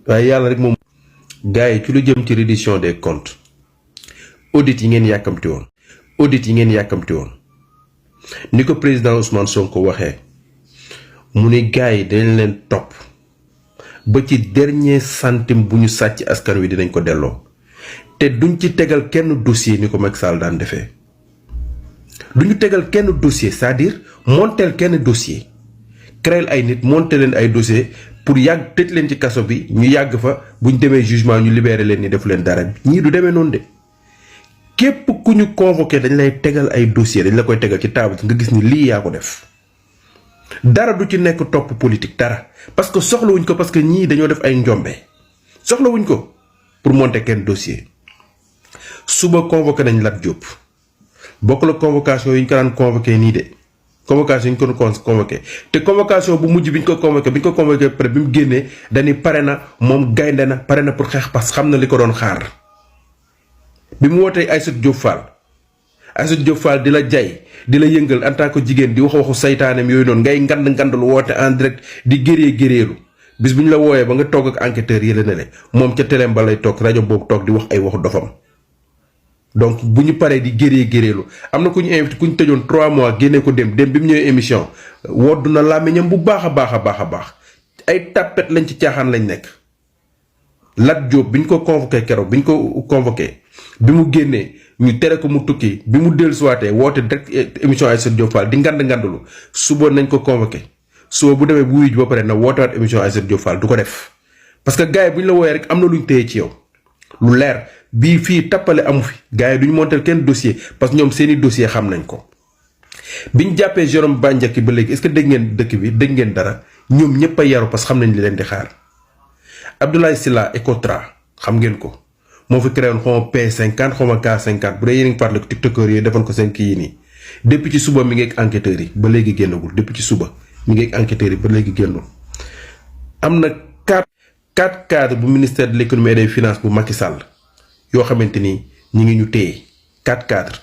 waaye yàlla rek moom. gars yi ci lu jëm ci reddition des comptes audit yi ngeen yàkkamti woon. audit yi ngeen yàkkamti woon ni ko président Ousmane Sonko waxee mu ni gars yi dañ leen topp ba ci dernier centime bu ñu sàcc askan wi dinañ ko delloo te duñ ci tegal kenn dossier ni ko Macky Sall daan defee duñu tegal kenn dossier c'est-à-dire monter kenn dossier créer ay nit monter leen ay dossier pour yàgg tëj leen ci kaso bi ñu yàgg fa buñ demee jugement ñu libéré leen ni defu leen dara ñii du demee noonu de képp ku ñu convoqué dañ lay tegal ay dossier dañ la koy tegal ci table nga gis ni lii yaa ko def dara du ci nekk topp politique dara parce que soxlawuñ ko parce que ñii dañoo def ay njombe soxlawuñ ko pour monter kenn dossier suba convoqué nañ Lat Diop bokk la convocation yi ñu ko daan convoqué nii de convocation yi ñu ko convoqué te convocation bu mujj bi ñu ko convoqué pare bi mu génnee dañuy pare na moom gaynde na pare na pour xeex parce que xam na li ko doon xaar bi mu wootee Aïssatou Diop Fall di la jay di la yëngal en tant que jigéen di waxu saytaaneem yooyu noonu ngay ngandul woote en direct di géreelu bis bu ñu la wooyee ba nga toog ak enquêteur yi la ne le moom ca téléem ba lay toog rajo boobu toog di wax ay waxu dofam donc bu ñu paree di géreelu am na ku ñu invité ku ñu tëjoon 3 mois génnee ko dem bi mu ñëwee émission woddu na làmmiñam bu baax a baax ay tàppet lañ ci caaxaan lañ nekk. Lat Diop bi ñu ko convoqué keroog bi ñu ko convoqué bi mu génnee ñu tere ko mu tukki bi mu dellusiwaatee woote direct émission Aïssatou Diop Fall di ngandulu suba nañ ko convoqué suba bu demee bu wuyu ji ba pare na wootewaat émission Aïssatou Diop Fall du ko def parce que gars yi bu ñu la wooyee rek am na lu ñu téye ci yow lu leer bii fii tappale amu fi gars yi du ñu monter kenn dossier parce que ñoom seeni dossier xam nañ ko. bi ñu jàppee Jérôme Bandiaky ba léegi est-ce que dégg ngeen dëkk bi dégg ngeen dara ñoom ñëpp a yaru parce que xam nañ li leen di xaar. Abdoulaye Sylla Ecotra xam ngeen ko moo fi créé woon xaw ma P50 xaw ma K50 bu dee yéen a ngi parle ko tiktokeur yi defoon ko seen kii yi nii depuis ci suba mi ngi ak enquêteurs yi ba léegi génnagul depuis ci suba mi ngi ak enquêteurs yi ba léegi génnul. am na 4 cadres bu ministère de l'économie et des finances bu Macky Sall yoo xamante ni ñi ngi ñu téye 4 cadres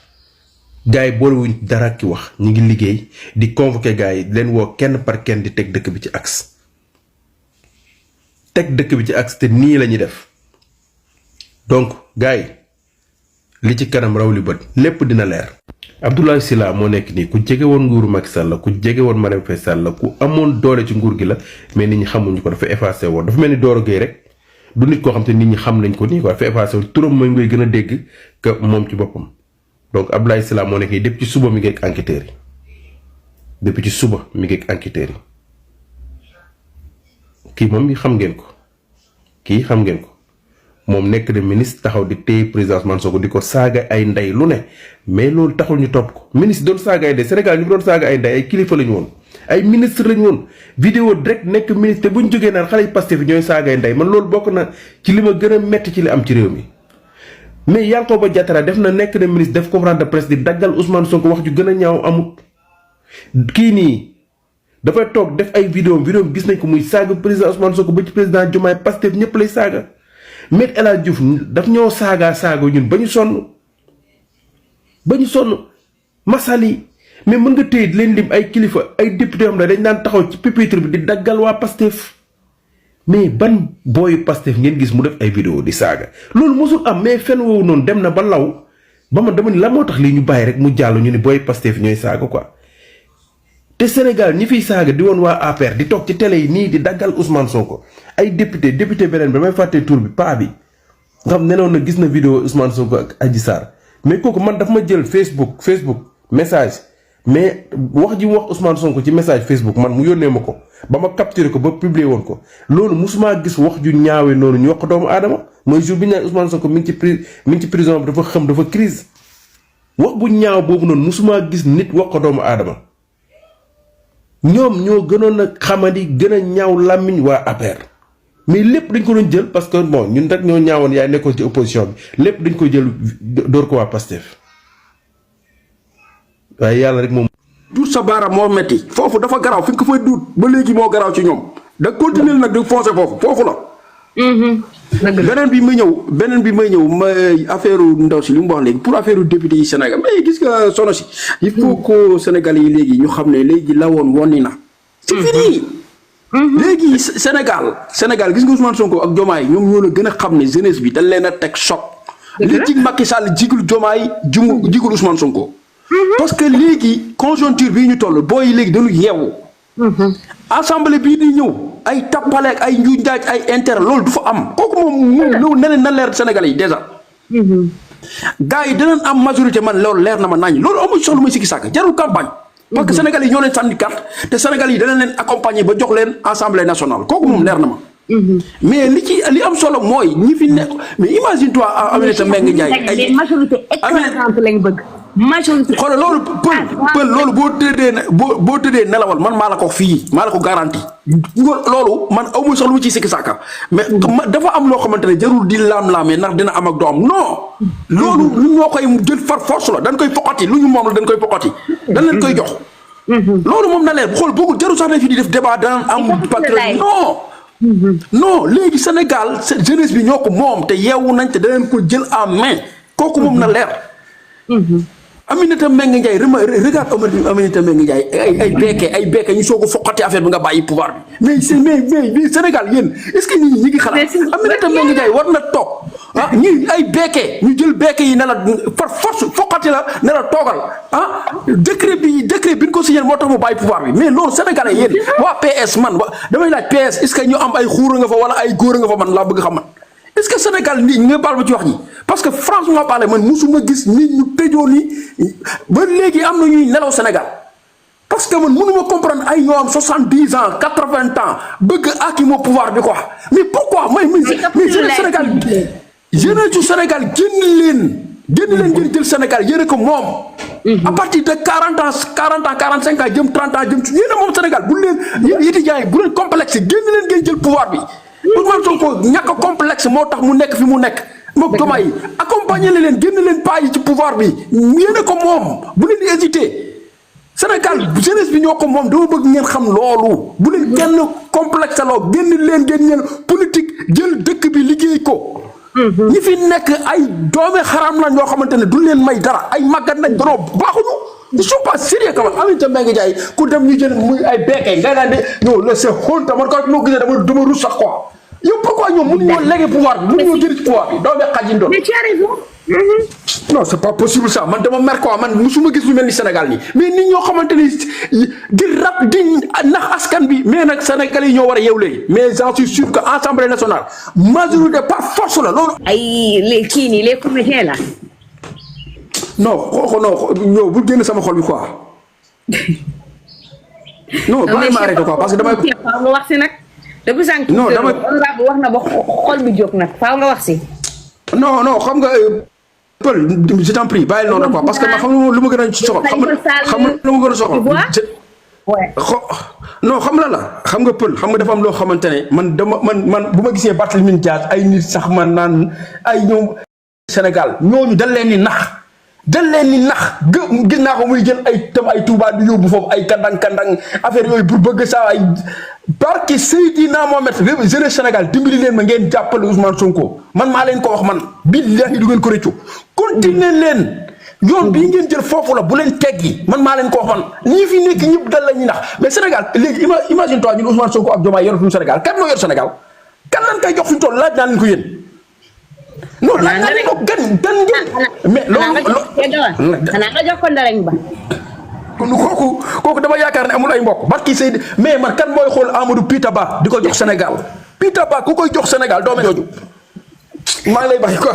gars yi boolewuñ dara ki wax ñi ngi liggéey di convoquer gars yi leen woo kenn par kenn di teg dëkk bi ci axe. teg dëkk bi ci axe te nii la ñuy def donc gars yi li ci kanam raw li bët lépp dina leer. Abdoulaye Sylla moo nekk nii ku jege woon nguuru Macky Sall la ku jege woon Marème Faye Sall la ku amoon doole ci nguur gi la mais nit ñi xamuñu ko dafa effacé woon dafa mel ni Doro Gueye rek du nit koo xam te nit ñi xam nañ ko nii quoi dafa effacé woon turam mooy ngay gën a dégg que moom ci boppam donc Abdoulaye Sylla moo nekk nii depuis ci suba mi ngi ak enquêteurs yi depuis ci suba mi ngi ak enquêteurs yi kii moom xam ngeen ko moom nekk de ministre taxaw di téye président Ousmane Sonko di ko saaga ay ndey lu ne mais loolu taxul ñu topp ko ministre doon saaga ay ndey Sénégal ñu doon saaga ay ndey ay kilifa lañu woon ay ministre lañu woon vidéo direct nekk ministre te bu ñu jógee naan xale yi Pastef fi ñooy saaga ay ndey man loolu bokk na ci li ma gën a metti ci li am ci réew mi mais Yankhoba Diattara def na nekk de ministre def conférence de presse di daggal Ousmane Sonko wax ju gën a ñaaw amut kii nii dafay toog def ay vidéo gis nañ ko muy saaga président Ousmane Sonko ba ci président Diomaye Pastef ñëpp lay saaga Me El Hadji Diouf daf ñoo saaga ñun ba ñu sonn masali mais mën nga téye leen lim ay kilifa ay député xam ne dañ daan taxaw ci pupitre bi di daggal waa Pastef mais ban booyu Pastef ngeen gis mu def ay vidéo di saaga loolu mosul am mais fen woowu noonu dem na ba law ba ma dama ni la moo tax lii ñu bàyyi rek mu jàll ñu ni booy Pastef ñooy saaga quoi. te Sénégal ñi fiy saaga di woon waa APR di toog ci télé yi nii di daggal Ousmane Sonko ay député beneen bi damay fàtte tur bi paa bi nga xam ne noonu na gis na vidéo Ousmane Sonko ak Adji Sarr mais kooku man daf ma jël Facebook message mais wax ji mu wax Ousmane Sonko ci message Facebook man mu yónnee ma ko ba ma capturé ko ba publier woon ko loolu musuma gis wax ju ñaawee noonu ñu wax ko doomu aadama mooy jour bi ñu naan Ousmane Sonko mi ngi ci prison bi dafa xam dafa crise wax bu ñaaw boobu noonu musuma gis nit wax ko doomu aadama. ñoom ñoo gënoon a xamadi gën a ñaaw làmmiñ waa APR mais lépp dañ ko doon jël parce que bon ñun rek ñoo ñaawoon yaay nekkoon ci opposition bi lépp dañ ko jël door ko waa Pastef waaye yàlla rek moom. duut sa baaraam moo metti foofu dafa garaaw fi nga ko fay duut ba léegi moo garaaw ci ñoom da continuer nag di foncer foofu la. beneen bi may ñëw ma affaire ndaw si li mu wax léegi pour affaire député yi Sénégal mais gis nga sono si il faut que Sénégal yi léegi ñu xam ne léegi la woon wonni na c'est fini léegi Sénégal gis nga Ousmane Sonko ak Diomaye ñoom ñoo la gën a xam ne jeunesse bi dañ leen a teg choc. li jig Macky Sall jigul Diomaye jigul Ousmane Sonko. parce que léegi conjoncture bii ñu toll booy léegi dañu yeewu. assemblée bii di ñëw ay tappaleeg ay njuuj njaaj ay intérêt loolu du fa am kooku moom loolu neneen na leer Sénégalais yi déjà. gars yi dinañ am majorité man loolu leer na ma nañ loolu amuñ soxla muy sikki sàkk jarul campagne. parce que Sénégalais yi ñoo leen sànni carte te Sénégalais yi danañ leen accompagner ba jox leen assemblée nationale kooku moom leer na ma. mais li am solo mooy ñi fi nekk mais imagine toi Aminata Mbengue Ndiaye ay majorité écrasante lañ bëgg. majorité xoolal loolu pël loolu boo tëddee nelawal man maa la ko fii maa la ko garanti loolu man amuñ sax lu mu ciy sikki sàkka mais dafa am loo xamante ne jarul di laam-laamee ndax dina am ak doo am non loolu lu ñoo koy jël far force la dañ koy foqati lu ñu moom la dañ koy foqati dañ leen koy jox loolu moom na leer bu xool boogul jarul sax na fi di def débat dana am patriote non léegi Sénégal jeunesse bi ñoo ko moom te yeewu nañ te danañ ko jël en main kooku moom na leer Aminata Mbengue Ndiaye regarde Aminata Mbengue Ndiaye ay bekke ñu soog a foqati affaire bi nga bàyyi pouvoir bi mais Sénégal yéen est-ce que ñi ngi xalaat Aminata Mbengue Ndiaye war na toog ñi ay bekke ñu jël bekke yi ne la par force foqati la ne la toogal décret bi ñu ko signé moo tax mu bàyyi pouvoir bi mais loolu Sénégalais yéen waa PS man damay laaj PS est-ce que ñu am ay xuura nga fa wala ay góor nga fa man laa bëgg xam man est-ce que Sénégal nii nga baal ma ci wax ji parce que franchement parlé man musuma gis nit ñu tëjoo ni ba léegi am na ñuy nelaw Sénégal parce que man mënuma comprendre ay ñoo am 70 ans 80 ans bëgg aki moo pouvoir bi quoi mais pourquoi mais Sénégal jeunesse du Sénégal génn leen ngeen jël Sénégal yéen ko moom à partir de 40 ans 45 ans jëm 30 ans jëm ci yéen a moom Sénégal bu leen étudiants yi bu leen complexe génn leen ngeen jël pouvoir bi Ousmane Sonko ñàkk complexe moo tax mu nekk fi mu nekk moom Diomaye accompagner leen génn leen pas yi ci pouvoir bi yéen a ko moom bu leen di hésiter Sénégal jeunesse bi ñoo ko moom dama bëgg ngeen xam loolu bu leen kenn complexe loo génn leen politique jël dëkk bi liggéey ko ñi fi nekk ay doome xaram la ñoo xamante ne du leen may dara ay màggat nañ danoo baaxuñu ils sont pas sérieux quand même Aminata Mbengue Ndiaye ku dem ñu jël muy ay bekkee ngay naan de non la c'est honte man ko moo gisee dama rus sax quoi yow pourquoi ñoom mënuñoo léegi pouvoir bi mënuñoo jël ci pouvoir bi doome xajin doon mais tu as raison. non c'est pas possible ça man dama mer quoi man musuma gis lu mel ni Sénégal nii mais nit ñoo xamante ni di rap di nax askan bi mais nag Sénégal yi ñoo war a yeew léegi mais j'en suis sûr que Assemblée nationale majorité par force la loolu. ay les kii nii les comédiens là. non non bu génn sama xol bi quoi. non bàyyi ma arrêté quoi parce que damay. faaw nga wax si nag. depuis sànq. non damay wax na ba xol bi jóg nag faaw nga wax si. non xam nga. Pël je t'en prie bàyyi noonu quoi parce que ma xam lu ma gën a soxal xam lu ma gën a soxal non xam nga Pël xam nga dafa am loo xamante ne man bu ma gisee Barthélémy Dias ay nit sax man naan ay ñoom Sénégal ñooñu dañ leen ni nax gis naa ko muy jël ay Touba di yóbbu foofu ay kandang affaire yooyu pour bëgg saa ay barke Seydina Mohamed jeunesse Sénégal dimbali leen ma ngeen jàppale Ousmane Sonko man maa leen ko wax man billahi du ngeen ko rëccu continuer leen yoon bii ngeen jël foofu la bu leen teggi man maa leen ko wax man ñi fi nekk ñëpp dal la ñuy nax mais Sénégal léegi imagine toi ñun Ousmane Sonko ak Diomaye yoratuñu Sénégal kan moo yor Sénégal kan lañ koy jox fi ñu toll laaj naa leen ko yéen non laaj naa leen ko gan mais loolu xanaa nga jox ko ndarañ ba kooku dama yaakaar ne amul ay mbokk barki Seydi mais man kan mooy xool Amadou Pita Ba di ko jox Sénégal Pita Ba ku koy jox Sénégal doome jooju maa ngi lay bàyyi quoi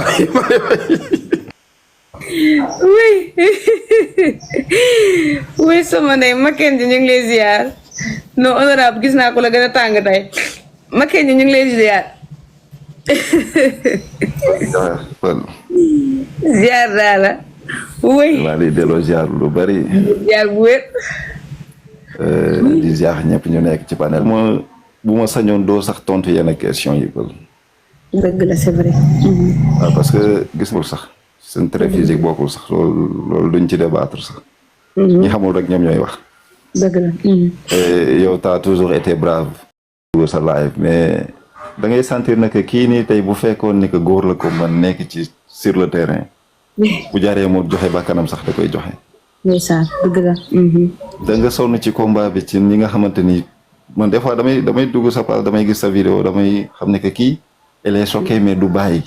oui sama ndey Mackenzie ñu ngi lay ziar non honorable gis naa ko la gën a tàng tey Mackenzie ñu ngi lay ziar ziar daal la oui maa ngi delloo ziar lu bari. ziar bu wér. di ziar ñëpp ñu nekk ci panel. bu ma sañoon doo sax tontu yenn question yi. dëgg la c'est vrai. waaw parce que gis nga sax seen trait physique bokkul sax loolu duñ ci débattre sax. ñi xamul rek ñoom ñooy wax. dëgg la. yow t'as toujours été brave. sa live mais da ngay sentir ne que kii nii tey bu fekkoon ni que góor la ko mën nekk ci sur le terrain. bu jaaree mu joxe ba kanam sax da koy joxe. ndeysaan dëgg la. da nga sonn ci combat bi ci ñi nga xamante ni man des fois damay dugg sa page damay gis sa vidéo damay xam ne que kii elle est choquée mais du bàyyi